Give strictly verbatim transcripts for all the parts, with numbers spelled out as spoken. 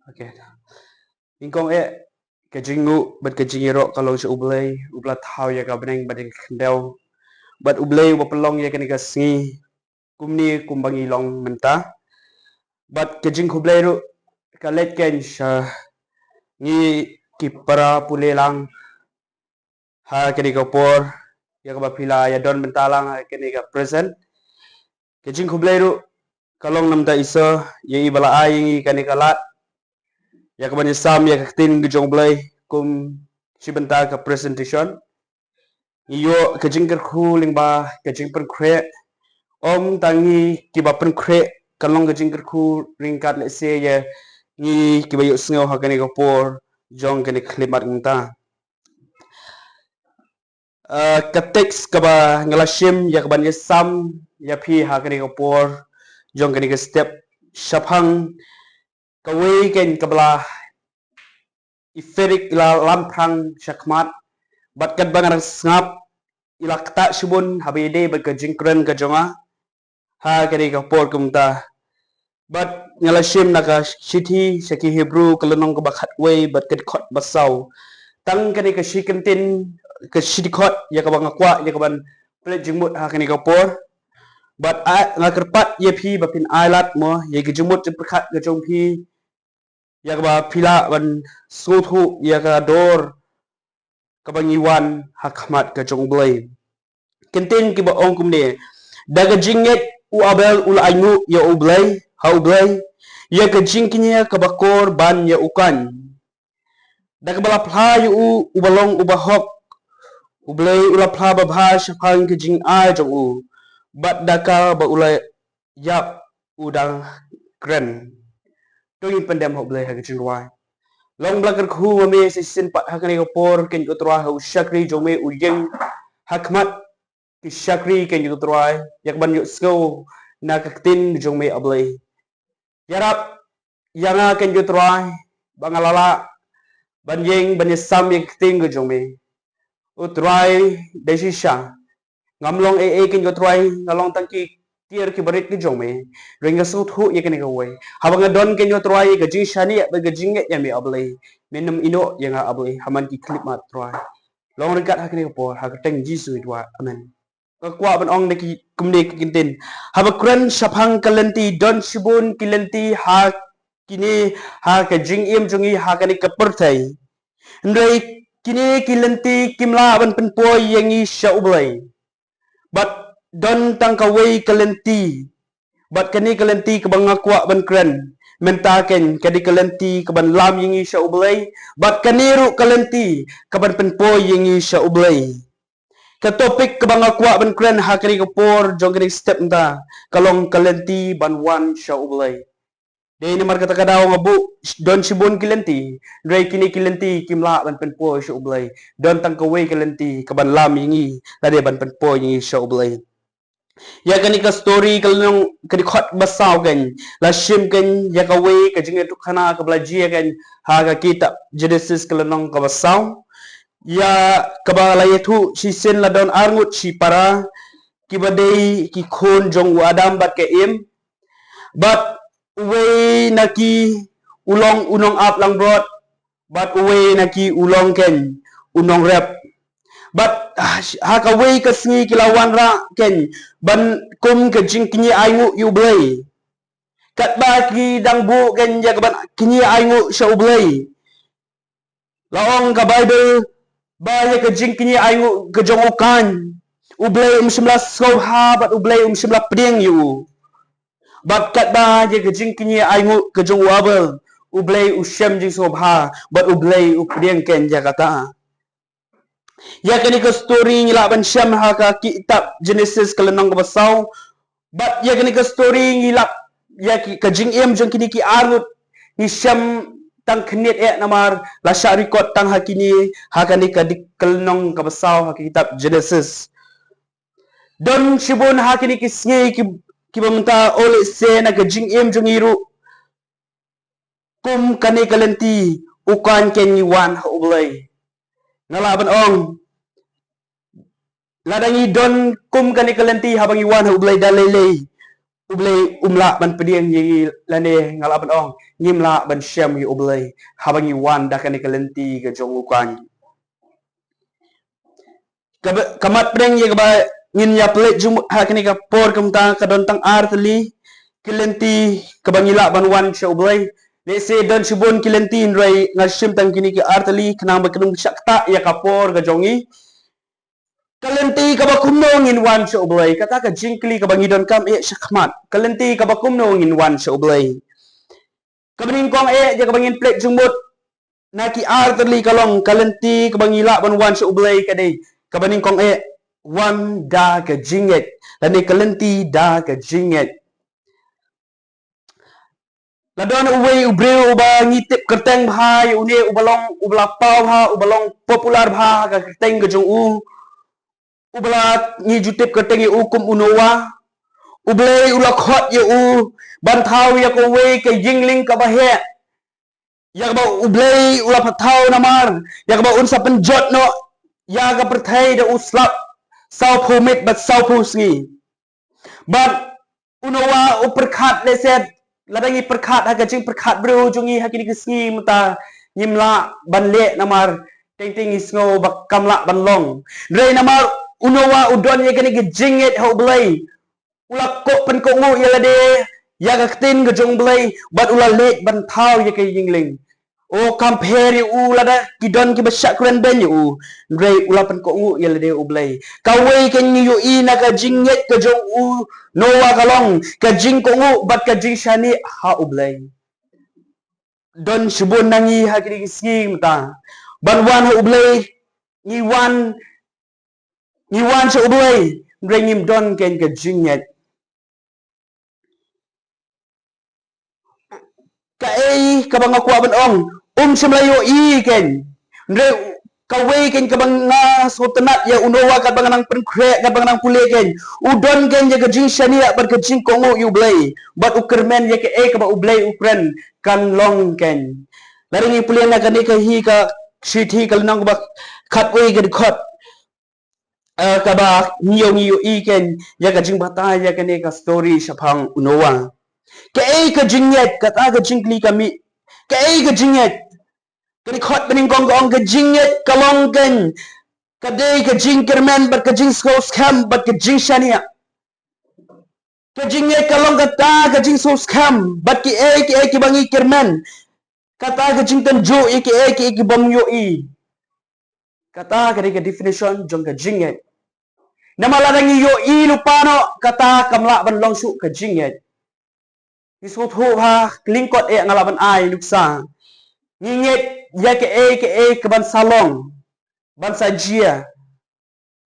Okay. Nyngkong eh, ka jingnguh bad ka jingïaroh ka long sha U Blei, uba la thaw ïa ka bneng bad ïa ka khyndew. Bad U Blei uba pynlong ïa kane ka sngi kumne kumba ngi long mynta. Bad ka jingkhublei ruh ka leit kein sha ngi ki para pule lang ha kane ka por, ïa kaba phi la ïa don bynta lang ha kane ka present. Ka jingkhublei ruh ka long na bynta Isor, ïa i ba la ai ïa ngi kane ka lad, ïa kaban ïasam ïa ka ktien ka jong U Blei kum shi bynta ka presentation. Ngi ïoh ka jingkyrkhu lyngba ka jingpynkhreh. Ym tang ngi kiba pynkhreh, ka long ka jingkyrkhu ryngkat lehse ïa ngi kiba ïohsngew ha kane ka por jong kane ka khyllipmat mynta. Ah, ka text kaba nga la shim ïa kaban ïasam ïa phi ha kane ka por jong kane ka step shaphang kawei kein kaba la i Ferik i la lamphrang shakhmat, bad katba nga dang sngap i la ktah shibun haba ïadei bad ka jingkren ka jong nga ha kane ka por kumta. Bad nga la shim na ka shithi sha ki Hebru ka lynnong kaba khatwei bad ka dkhot ba saw. Tang kane ka shi kyntien, ka shi dkhot ïa kaba nga kwah ïa kaban pynleit jingmut ha kane ka por. Bad a, nga kyrpad ïa phi ba phin ailad mo ïa ka jingmut jingpyrkhat ka jong phi, ïa kaba phi lah ban sngewthuh ïa ka dor kaba ngi wan ha khmat ka jong U Blei. Kyntien kiba ong kumne: Da ka jingngeit u Abel u la ainguh ïa U Blei, ha U Blei, ïa ka jingkñia kaba kor ban ïa u Kain. Da kaba la phla ïa u uba long uba hok, U Blei u la phla babha shaphang ka jingai jong u, bad da kaba u la ïap u dang kren. To ngin pyndem ha U Blei ha ka jingrwai. Long ba la kyrkhu ma me sa shisien pat ha kane ka por, kein ko Trai, ha u shakri jong me u ïeng ha khmat ki shakri, kein ko Trai, ïa kaban ïohsngew na ka ktien jong me, A Blei. Ïarap ïa nga, kein ko Trai, ba nga la lah ban ïeng ban ïasam ïa ka ktien ka jong me. O Trai, dei shisha ngam long ei ei, kein ko Trai, nga long tang ki tiar kiba rit ki jong me. Hynrei nga sngewthuh ïa kane kawei, haba nga don, kein ko Trai, ïa ka jingshaniah bad ka jingngeit ïa me, A Blei, men nym ïehnoh ïa nga, A Blei, ha man ki khyllipmat, Trai. Long ryngkat ha kane ka por, ha ka kyrteng Jisu ngi duwai. Amen. Nga kwah ban ong da ki kumne ki kyntien: Haba kren shaphang ka lynti, don shibun ki lynti ha kine, ha ka jingim jong ngi ha kane ka pyrthei. Hynrei kine ki lynti kim lah ban pynpoi ïa ngi sha U Blei. Bad don tang kawei ka lynti. Bad kane ka lynti kaba nga kwah ban kren mynta, kein ka dei ka lynti kaban lam ïa ngi sha U Blei. Bad kane ruh ka lynti kaban pynpoi ïa ngi sha U Blei. Ka topic kaba nga kwah ban kren ha kane ka por jong kane ka step mynta ka long ka lynti ban wan sha U Blei. Dei namar kata ka daw nga buh don shibun ki lynti, hynrei kine ki lynti kim lah ban pynpoi sha U Blei. Don tang kawei ka lynti kaban lam ïa ngi, lane ban pynpoi ïa ngi sha U Blei. Ïa kane ka story ka long ka dkhot ba saw, kein la shim, kein ïa kawei ka jingïathuhkhana kaba la jia, kein ha ka kitab Genesis ka lynnong kaba saw, ïa kaba la ïathuh shisien la don arngut shipara kiba dei ki khun jong u Adam bad ka Im. Bad uwei na ki u long u nongap langbrot, bad uwei na ki u long, kein, u nongrep. Bad ha kawei ka sngi ki la wanrah, kein, ban kum ka jingkñia ainguh ïa U Blei. Katba ki dang buh, kein, ïa kaban kñia ainguh sha U Blei, la ong ka Baibl ba ïa ka jingkñia ainguh ka jong u Kain, U Blei um shym la sngewbha bad U Blei um shym la pdiang ïa u. Bad katba ïa ka jingkñia ainguh ka jong u Abel, U Blei u shem jingsngewbha bad U Blei u pdiang, kein, ïa kata. Ïa kane ka story ngi lah ban shem ha ka kitab Genesis ka lynnong kaba saw. Bad ïa kane ka story ngi lah, ïa ki, ka jingim jong kine ki arngut ngi shem tang khyndiat eh, namar la shah record tang ha kine, ha kane ka dik, ka lynnong kaba saw ha ka kitab Genesis. Don shibun ha kine ki sngi ki, kiba mynta, o lehse na ka jingim jong ngi ruh, kum kane ka lynti u Kain, kein, ngi wan ha U Blei. Nga lah ban ong, lada ngi don kum kane ka lynti haba ngi wan ha U Blei, da lei lei U Blei um lah ban pdiang ïa ngi lane nga lah ban ong ngim lah ban shem ïa U Blei haba ngi wan da kane ka lynti ka jong u kaiñ. Ka ba, ka mat pdeng ïa kaba ngin ïa pynleit jingmut ha kane ka por kumta ka don tang ar tylli ki lynti kaba ngi lah ban wan sha U Blei. Lehse don shibun ki lynti hynrei nga shim tang kine ki ar tylli khnang ba kin ym shah ktah ïa ka por ka jong ngi. Ka lynti kaba kumno ngin wan sha U Blei, kata ka jingkylli kaba ngi donkam eh shakhmat. Ka lynti kaba kumno ngin wan sha U Blei. Kaba nyngkong eh ïa kaba ngin pynleit jingmut na ki ar tylli ka long ka lynti kaba ngi lah ban wan sha U Blei ka dei kaba nyngkong eh wan da ka jingngeit lane ka lynti da ka jingngeit. La don uwei u briew uba ngi tip kyrteng bha ïa une, uba long, uba la paw bha, uba long popular bha ha ka kyrteng ka jong u. Uba la ngi ju tip kyrteng ïa u kum u Noah. U Blei u la khot ïa u ban thaw ïa kawei ka ïingling kaba heh. Ïa kaba U Blei u la pynpaw namar ïa kaba un sa pynjot noh ïa ka pyrthei da u slap sawphew miet bad sawphew sngi. Bad u Noah u pyrkhat lehse, lada ngi pyrkhat ha ka jingpyrkhat briew jong ngi ha kine ki sngi mynta ngim lah ban leh namar teng teng ngi sngew ba kam lah ban long. Hynrei namar u Noah u don ïa kane ka jingngeit ha U Blei, u la koh pynkohnguh ïa lade ïa ka ktien ka jong U Blei bad u la leit ban thaw ïa ka ïingling. O kam pher ïa u lada ki don kiba shah kren beiñ ïa u. Hynrei u la pynkohnguh ïa lade U Blei. Kawei ka ngi ïohi na ka jingngeit ka jong u Noah ka long ka jingkohnguh bad ka jingshaniah ha U Blei. Don shibun na ngi ha kine ki sngi mynta ban wan ha U Blei, ngi wan, ngi wan sha U Blei hynrei ngim don keiñ ka jingngeit. Kaei kaba nga kwah ban ong, um shym la ïohi keiñ. Hynrei kawei keiñ kaba nga sngewtynnat ïa u Noah katba nga nang pynkhreh, katba nga nang pule keiñ, u don keiñ ïa ka jingshaniah bad ka jingkohnguh ïa U Blei bad u kyrmen ïa kaei kaba U Blei u kren kan long keiñ. Lada ngi pule na kane ka hi ka shithi ka lynnong kaba khatwei ka dkhot, eh, kaba ngi ïoh, ngi ïohi keiñ ïa ka jingbatai ïa kane ka story shaphang u Noah. Kaei ka jingngeit, kata ka jingkylli ka mih. Kaei ka jingngeit? Ka dkhot ba nyngkong ka ong ka jingngeit ka long keiñ, ka dei ka jingkyrmen bad ka jingsngewskhem bad ka jingshaniah. Ka jingngeit ka long kata ka jingsngewskhem bad kiei kiei kiba ngi kyrmen. Kata ka jingtynjuh ïa kiei kiei kibym ïohi. Kata ka dei ka definition jong ka jingngeit. Namar lada ngi ïohi lypa noh, kata kam lah ban long shuh ka jingngeit. Ngi sngewthuh ba lyngkot eh nga lah ban ai nuksa. Ngi ngeit ïa kaei kaei kaban sa long, ban sa jia.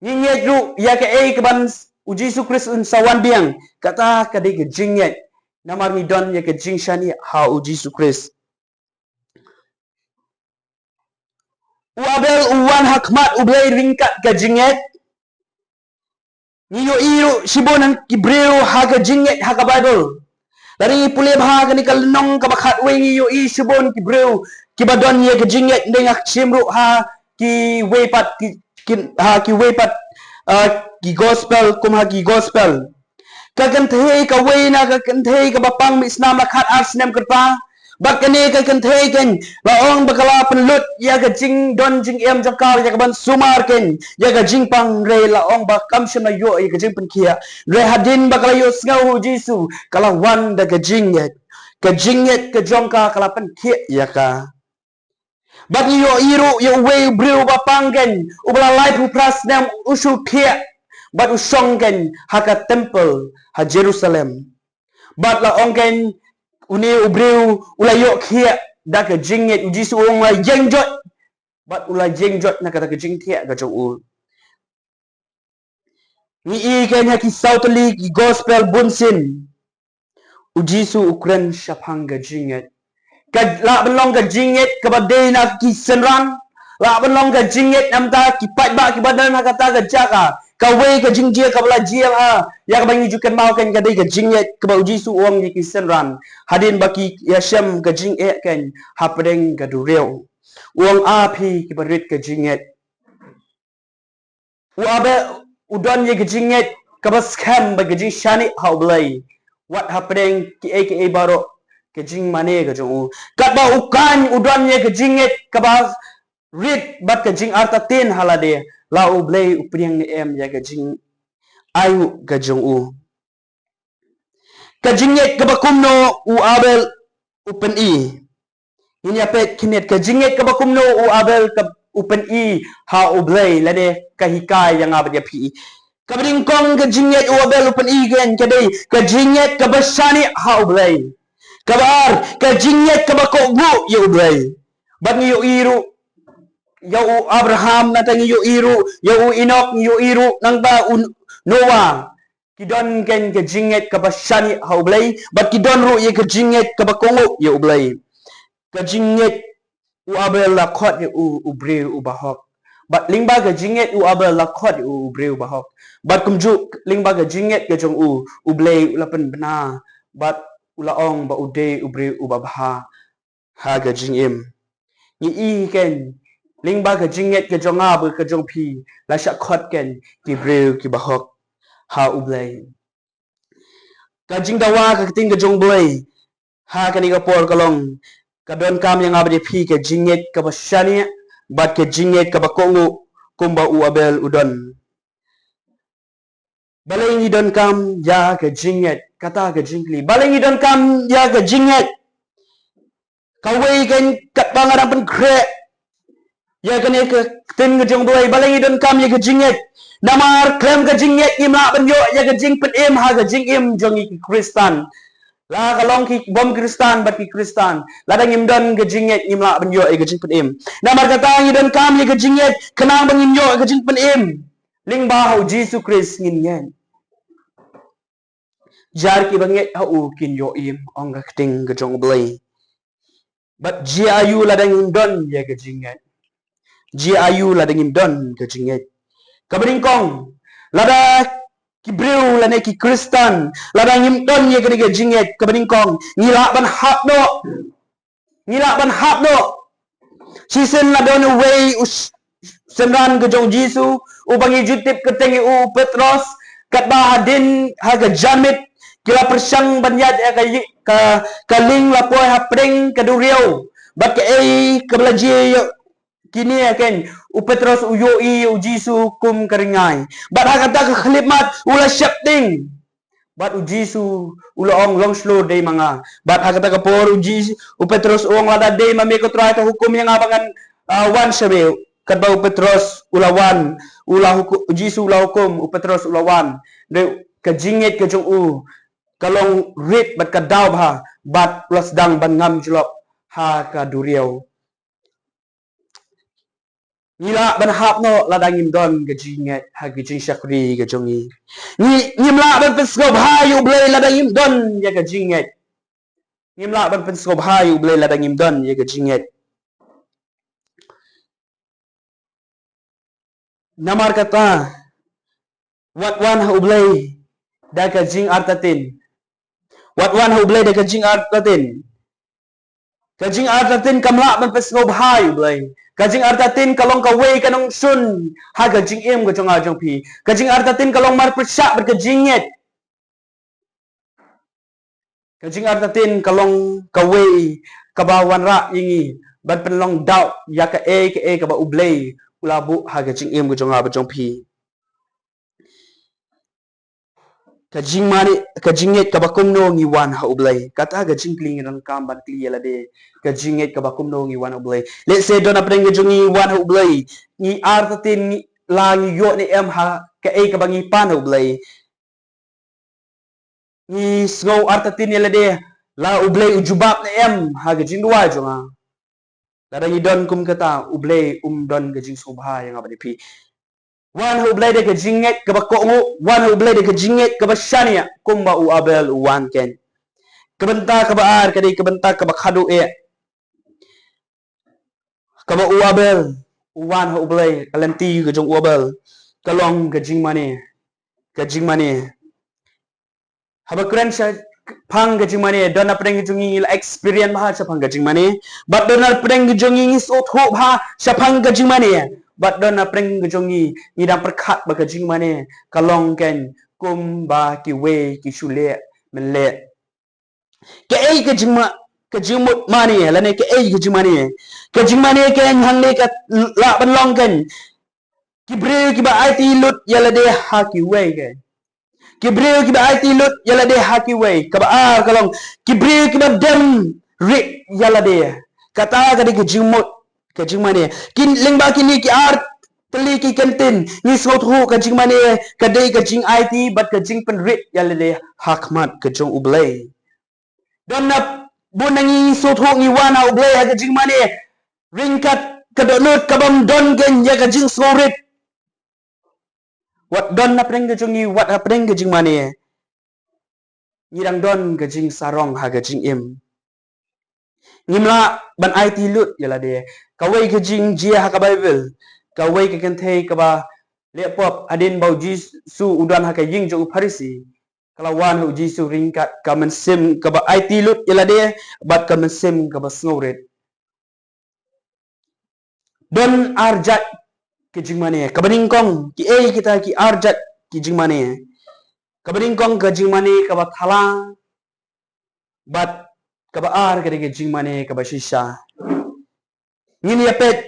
Ngi ngeit ruh ïa kaei kaban u Jisu Khrist un sa wan biang. Kata ka dei ka jingngeit. Namar ngi don ïa ka jingshaniah ha u Jisu Khrist. U Abel u wan ha khmat U Blei ryngkat ka jingngeit. Ngi ïohi ruh shibun ki briew ha ka jingngeit ha ka Baibl. Lada ngi pule bha kane ka lynnong kaba khatwei ngi ïohi shibun ki briew kiba don ïa ka jingngeit, hynrei nga kynmaw ruh ha kiwei pat ki, ki, ha kiwei pat, ah, ki gospel, kum ha ki gospel. Ka kynthei kawei na ka kynthei kaba pang mih snam la khatar snem kyrta. Bad kane ka kynthei keiñ la ong ba ka la pynlut ïa ka jingdon jingem jong ka ïa kaban sumar keiñ ïa ka jingpang, hynrei la ong ba kam shym la ïoh ïa ka jingpynkhiah. Hynrei hadien ba ka la ïohsngew ha u Jisu, ka la wan da ka jingngeit. Ka jingngeit ka jong ka ka la pynkhiah ïa ka. Bad ngi ïohi ruh ïa uwei u briew uba pang keiñ, uba la laiphew phra snem u shu thiah bad u shong keiñ ha ka temple ha Jerusalem. Bad la ong keiñ, une u briew u la ïoh khiah da ka jingngeit, u Jisu u ong la ïeng joit. Bad u la ïeng joit na kata ka jingthiah ka jong u. Ngi i keiñ ha ki saw tylli ki gospel bunsien, u Jisu u kren shaphang ka jingngeit. Ka lah ban long ka jingngeit kaba dei na ki synran, lah ban long ka jingngeit na bynta ki paidbah kiba don ha kata ka jaka. Kawei ka jingjia kaba la jia ha, ïa kaba ngi ju kynmaw keiñ ka dei ka jingngeit kaba u Jisu u ong ïa ki synran hadien ba ki ïashem ka jingeh keiñ hapdeng ka duriaw. U ong, a phi kiba rit ka jingngeit. U Abel u don ïa ka jingngeit kaba skhem bad ka jingshaniah ha U Blei. wat hapdeng kiei kiei baroh ka jingmane ka jong u. Katba u Kain u don ïa ka jingngeit kaba rit bad ka jingartatien ha lade, la U Blei u pdiang ne em ïa ka jingainguh ka jong u. Ka jingngeit kaba kumno u Abel u pyni? Ngin ïa peit khyndiat ka jingngeit kaba kumno u Abel ka u pyni ha U Blei, lane ka hikai ïa nga bad ïa phi. Kaba nyngkong ka jingngeit u Abel u pyni kein ka dei ka jingngeit kaba shaniah ha U Blei. Kaba ar ka jingngeit kaba kohnguh ïa U Blei. Bad ngi ïohi ruh ïa u Abraham, nangta ngi ïohi ruh ïa u Enok, ngi ïohi ruh nangta u Noah. Ki don kein ka jingngeit kaba shaniah ha U Blei, bad ki don ruh ïa ka jingngeit kaba kohnguh ïa U Blei. Ka jingngeit u Abel la khot ïa u u briew uba hok. Bad lyngba ka jingngeit u Abel la khot ïa u u briew uba hok. Bad kumjuh lyngba ka jingngeit ka jong u, U Blei u la pynbna bad u la ong ba u dei u briew uba bha ha ka jingim. Ngi i kein lyngba ka jingngeit ka jong nga bad ka jong phi, la shah khot kein ki briew kiba hok ha U Blei. Ka jingdawa ka ktien ka jong U Blei ha kane ka por ka long, ka donkam ïa nga bad ïa phi ka jingngeit kaba shaniah bad ka jingngeit kaba kohnguh kumba u Abel u don. Balei ngi donkam ïa ka jingngeit? Kata ka jingkylli. Balei ngi donkam ïa ka jingngeit? Kawei kein, katba nga dang pynkhreh ïa kane ka ktien ka jong U Blei, balei ngi donkam ïa ka jingngeit? Namar khlem ka jingngeit ngim lah ban ïoh ïa ka jingpynim ha ka jingim jong ngi ki Khristan. La ka long ki bym Khristan bad ki Khristan, lada ngim don ka jingngeit ngim lah ban ïoh ïa ka jingpynim. Namar kata ngi donkam ïa ka jingngeit khnang ba ngin ïoh ïa ka jingpynim. Lyngba ha U Jisu Khrist ngin ngeit. Jar kiba ngeit ha u kin ïoh im, ong ka ktien ka jong U Blei. Bad jia aiu lada ngim don ïa ka jingngeit? Jia aiu lada ngim don ka jingngeit? Kaba nyngkong, lada ki briew lane ki Khristan, lada ngim don ïa kane ka jingngeit, kaba nyngkong, ngi lah ban hap noh. Ngi lah ban hap noh. Shisien la don uwei u s-, synran ka jong U Jisu, uba ngi ju tip kyrteng ïa u, u Petros, katba hadien ha ka janmiet ki la pyrshang ban ïaid ha ka yi-, ka, ka lieng, la poi hapdeng ka duriaw. Bad kaei kaba la jia ïa kine kein, u Petros u ïohi ïa U Jisu kum ka ringai. Bad ha kata ka khyllipmat u la sheptieng. Bad U Jisu u la ong, "Long shlur, dei ma nga." Bad ha kata ka por U Jisu, u Petros u ong, "Lada dei ma me ko Trai, to hukum ïa nga ba ngan, ah, wan sha me." Katba u Petros u la wan, u la huku-, U Jisu u la hukum, u Petros u la wan. Dei ka jingngeit ka jong u ka long rit bad ka daw bha, bad u la sdang ban ngam jlop ha ka duriaw. Ngi lah ban hap noh lada ngim don ka jingngeit ha ka jingshakri ka jong ngi. Ngi, ngim lah ban pynsngewbha ïa U Blei lada ngim don ïa ka jingngeit. Ngim lah ban pynsngewbha ïa U Blei lada ngim don ïa ka jingngeit. Namar kata, wat wan ha U Blei da ka jingartatien. Wat wan ha U Blei da ka jingartatien. Ka jingartatien kam lah ban pynsngewbha ïa U Blei. Ka jingartatien ka long kawei ka nongshun ha ka jingim ka jong nga jong phi. Ka jingartatien ka long marpyrshah bad ka jingngeit. Ka jingartatien ka long kawei kaba wanrah ïa ngi ban pynlong doubt ïa kaei kaei kaba U Blei u la buh ha ka jingim ka jong nga bad jong phi. Ka jingmane, ka jingngeit kaba kumno ngi wan ha U Blei? Kata ka jingkylli ngi donkam ban kylli ïa lade. Ka jingngeit kaba kumno ngi wan ha U Blei? Lehse don napdeng ka jong ngi wan ha U Blei, ngi artatien, ngi la ngi ïoh ne em ha kaei kaba ngi pan ha U Blei. Ngi sngew artatien ïa lade, la U Blei u jubab ne em ha ka jingduwai jong nga. Lada ngi don kum kata, U Blei um don ka jingsngewbha ïa nga bad ïa phi. Wan ha U Blei da ka jingngeit kaba kohnguh, wan ha U Blei da ka jingngeit kaba shaniah, kumba u Abel u wan kein. Ka bynta kaba ar ka dei ka bynta kaba khadduh eh. Kaba u Abel u wan ha U Blei, ka lynti ka jong u Abel ka long ka jingmane, ka jingmane. Haba kren shaphang ka jingmane, don napdeng ka jong ngi ngi la experience bha shaphang ka jingmane. Bad don napdeng ka jong ngi ngi sngewthuh bha shaphang ka jingmane. Bad don napdeng ka jong ngi ngi dang pyrkhat ba ka jingmane ka long kein kumba kiwei ki shu leh men leh. Kaei ka jingma, ka jingmut mane, lane kaei ka jingmane? Ka jingmane keiñ hangne ka lah ban long keiñ ki briew kiba aiti lut ïa lade ha kiwei keiñ. Ki briew kiba aiti lut ïa lade ha kiwei. Kaba ar ka long ki briew kiba dem rit ïa lade. Kata ka dei ka jingmut, ka jingmane. Ki lyngba kine ki ar tylli ki kyntien ngi sngewthuh ka jingmane ka dei ka jingaiti bad ka jingpynrit ïa lade ha khmat ka jong U Blei. Don na bun na ngi sngewthuh ngi wan ha U Blei ha ka jingmane ryngkat ka dohnud kabym don keiñ ïa ka jingsngewrit. Wat don na pdeng ka jong ngi, wat ha pdeng ka jingmane, ngi dang don ka jingsarong ha ka jingim. Ngim lah ban aiti lut ïa lade. Kawei ka jingjia ha ka Baibl, kawei ka kynthei kaba leh pop, hadien ba U Jisu u don ha ka ïing jong u Pharisi, ka la wan ha U Jisu ryngkat ka mynsiem kaba aiti lut ïa lade bad ka mynsiem kaba sngewrit. Don ar jait ki jingmane. Kaba nyngkong, kiei kita ki ar jait ki jingmane? Kaba nyngkong ka jingmane kaba thala, bad kaba ar ka dei ka jingmane kaba shisha. Ngin ïa peit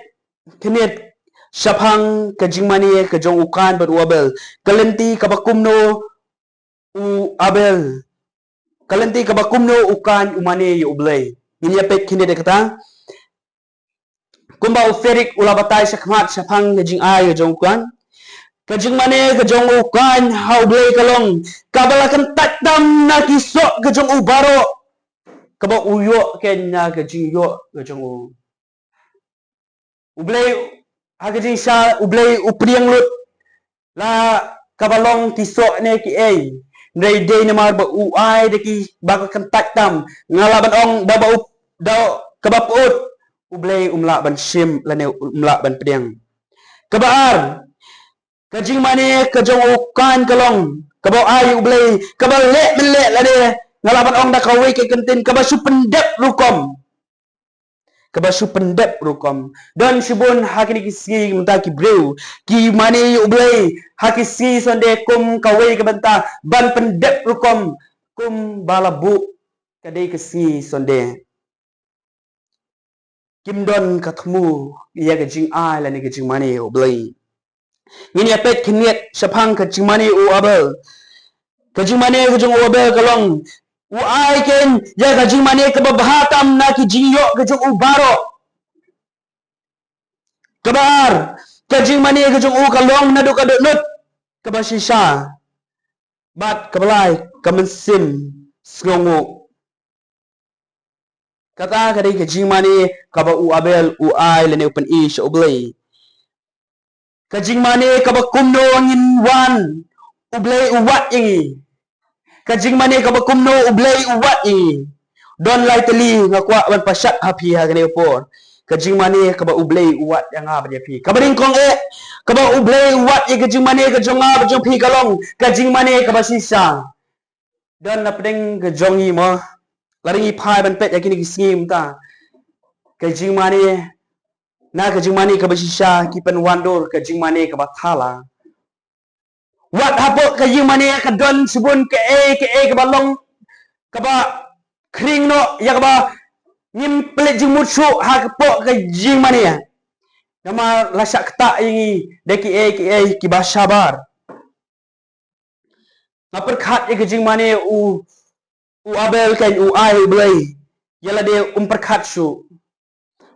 khyndiat shaphang ka jingmane ka jong u Kain bad u Abel. Ka lynti kaba kumno u Abel, ka lynti kaba kumno u Kain u mane ïa U Blei. Ngin ïa peit khyndiat ïa kata. Kumba u Ferik u la batai shakhmat shaphang ka jingai ka jong u Kain, ka jingmane ka jong u Kain ha U Blei ka long kaba la kyntait tam na ki soh ka jong u baroh, kaba u ïoh keiñ na ka jingïoh ka jong u. U Blei, ha ka jingshisha U Blei u pdiang lut la kaba long ki soh ne kiei. Hynrei dei namar ba u ai da ki ba ka kyntait tam, nga lah ban ong ba, ba u, da kaba pyut, U Blei um lah ban shim lane um lah ban pdiang. Kaba ar, ka jingmane ka jong u Kain ka long kaba u ai U Blei kaba leh men leh lane nga lah ban ong da kawei ka kyntien kaba shu pyndep rukom. Kaba shu pyndep rukom. Don shibun ha kine ki sngi mynta ki briew ki mane ïa U Blei ha ki sngi Sunday kum kawei ka bynta ban pyndep rukom kumba la buh ka dei ka sngi Sunday. Kim don ka thmu ïa ka jingai lane ka jingmane ïa U Blei. Ngin ïa peit khyndiat shaphang ka jingmane u Abel. Ka jingmane ka jong u Abel ka long u ai keiñ ïa ka jingmane kaba bha tam na ki jingïoh ka jong u baroh. Kaba ar, ka jingmane ka jong u ka long naduh ka dohnud kaba shisha. Bad kaba lai, ka mynsiem sngewnguh. Kata ka dei ka jingmane kaba u Abel u ai lane u pyni sha U Blei. Ka jingmane kaba kumno ngin wan U Blei u wad ïa ngi. Ka jingmane kaba kumno U Blei u wad ïa ngi. Don lai tylli nga kwah ban pashat ha phi ha kane ka por. Ka jingmane kaba U Blei u wad ïa nga bad ïa phi. Kaba nyngkong eh, kaba U Blei u wad ïa ka jingmane ka jong nga bad jong phi ka long ka jingmane kaba shisha. Don na pdeng ka jong ngi mo. Lada ngi phai ban peit ïa kine ki sngi mynta, ka jingmane, na ka jingmane kaba shisha ki pynwandur ka jingmane kaba thala. Wat hapoh ka jingmane ka don shibun kaei kaei kaba long kaba khring noh ïa kaba ngim pynleit jingmut shuh hapoh ka jingmane. Namar la shah ktah ïa ngi da kiei kiei kiba shabar. Nga pyrkhat ïa ka jingmane u, u Abel keiñ u ai U Blei. Ïa lade um pyrkhat shuh.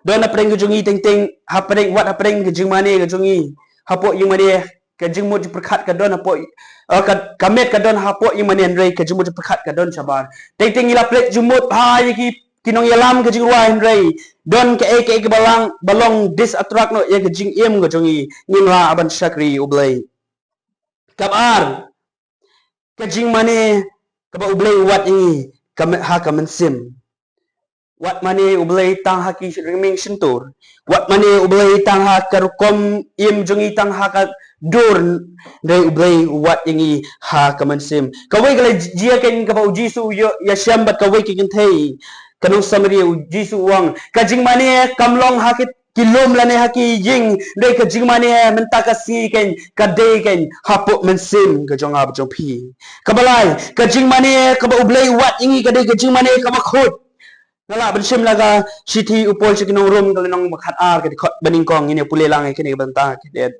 Don na pdeng ka jong ngi teng teng, ha pdeng, wat ha pdeng ka jingmane ka jong ngi. Hapoh ïingmane, ka jingmut jingpyrkhat ka don hapoh, eh, ka, ka met ka don hapoh ïingmane hynrei ka jingmut jingpyrkhat ka don shabar. Teng teng ngi la pynleit jingmut ha ïa ki, ki nongïalam ka jingrwai hynrei don kaei kaei kaba long, ba long distract noh ïa ka jingim ka jong ngi. Ngim lah ban shakri U Blei. Kaba ar, ka jingmane kaba U Blei u wad ïa ngi, ka me-, ha ka mynsiem. Wat mane U Blei tang ha ki rymmiang shyntur. Wat mane U Blei tang ha ka rukom im jong ngi, tang ha ka dur, hynrei U Blei u wad ïa ngi ha ka mynsiem. Kawei ka la jia keiñ kaba U Jisu u ïoh ïashem bad kawei ka kynthei ka nong Samaria, U Jisu u ong, ka jingmane kam long ha ki ki lum lane ha ki ïing, dei ka jingmane mynta ka sngi kein, ka dei kein hapoh mynsiem ka jong nga bad jong phi. Kaba lai, ka jingmane kaba U Blei u wad ïa ngi ka dei ka jingmane kaba khuid. Nga lah ban shim la ka shithi u Paul sha ki nong Rom ka lynnong ba khatar ka dkhot ba nyngkong, ngin ïa pule lang ïa kane ka bynta ka dei.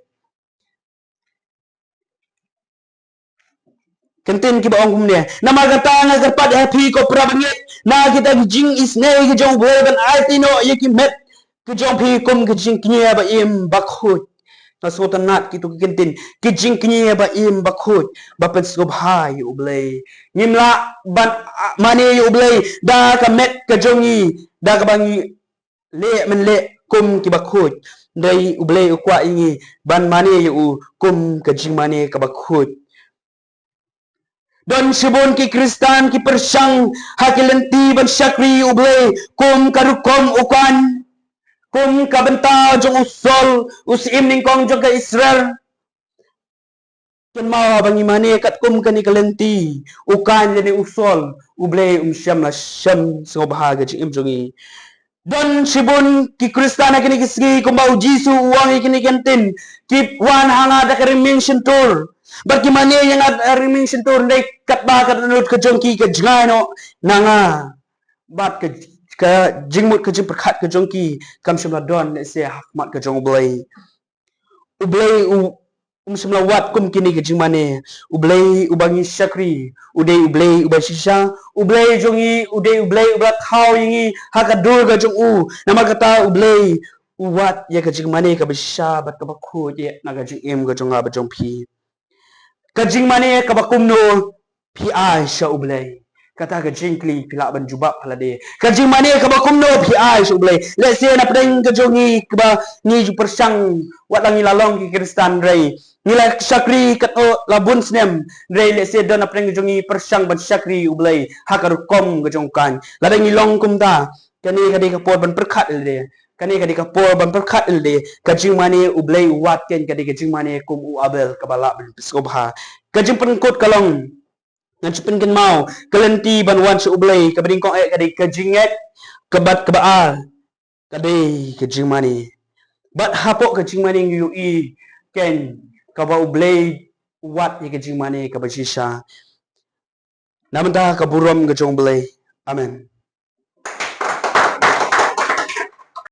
Kyntien kiba ong kumne. Namar kata nga kyrpad ïa phi ko para bangeit, na kita ki jingisynei ki jong U Blei ban aiti noh ïa ki met ki jong phi kum ki jingkñia ba im ba khuid. Nga sngewtynnat kito ki kyntien, ki jingkñia ba im ba khuid ba pynsngewbha ïa U Blei. Ngim lah ban, ah, mane ïa U Blei da ka met ka jong ngi, da kaba ngi leh mynleh kum kiba khuid. Hynrei U Blei u kwah ïa ngi ban mane ïa u kum ka jingmane kaba khuid. Don shibun ki Khristan ki pyrshang ha ki lynti ban shakri ïa U Blei kum ka rukom u kan, kum ka bynta jong u Saul, u syiem nyngkong jong ka Israel. Kynmaw ba ngi mane katkum kane ka lynti u Kain lane u Saul, U Blei um shym la shem sngewbha ka jingim jong ngi. Don shibun ki Khristan ha kine ki sngi kumba U Jisu u ong ïa kine ki kyntien, ki wan ha nga da ka rymmiang shyntur bad ki mane ïa nga da ka rymmiang shyntur, hynrei katba ka dohnud ka jong ki ka jngai noh na nga bad ka, ka jingmut ka jingpyrkhat ka jong ki kam shym la don lehse ha khmat ka jong U Blei. U Blei u, um shym la wad kum kine ki jingmane. U Blei uba ngi shakri u dei U Blei uba shisha. U Blei jong ngi u dei U Blei uba la thaw ïa ngi ha ka dur ka jong u. Namar kata U Blei u wad ïa ka jingmane kaba shisha bad kaba khuid ïa na ka jingim ka jong nga bad jong phi. Ka jingmane kaba kumno phi ai sha U Blei? Kata ka jingkylli phi lah ban jubab ha lade. Ka jingmane kaba kumno phi ai sha U Blei? Lehse na pdeng ka jong ngi kaba ngi ju pyrshang, wat la ngi la long ki Khristan, hynrei ngi la shakri katno la bun snem, hynrei lehse don na pdeng ka jong ngi pyrshang ban shakri U Blei ha ka rukom ka jong u Kain. Lada ngi long kumta, kane ka dei ka por ban pyrkhat ïa lade. Kane ka dei ka por ban pyrkhat ïa lade. Ka jingmane U Blei u wad kein ka dei ka jingmane kum u Abel kaba lah ban pynsngewbha. Ka jingpynkut ka long, ngan shu pynkynmaw, ka lynti ban wan sha U Blei, kaba nyngkong eh ka dei ka jingngeit, kaba, kaba ar ka dei ka jingmane. Bad hapoh ka jingmane ngi ïohi kein kaba U Blei u wad ïa ka jingmane kaba shisha. Na bynta ka burom ka jong U Blei. Amen.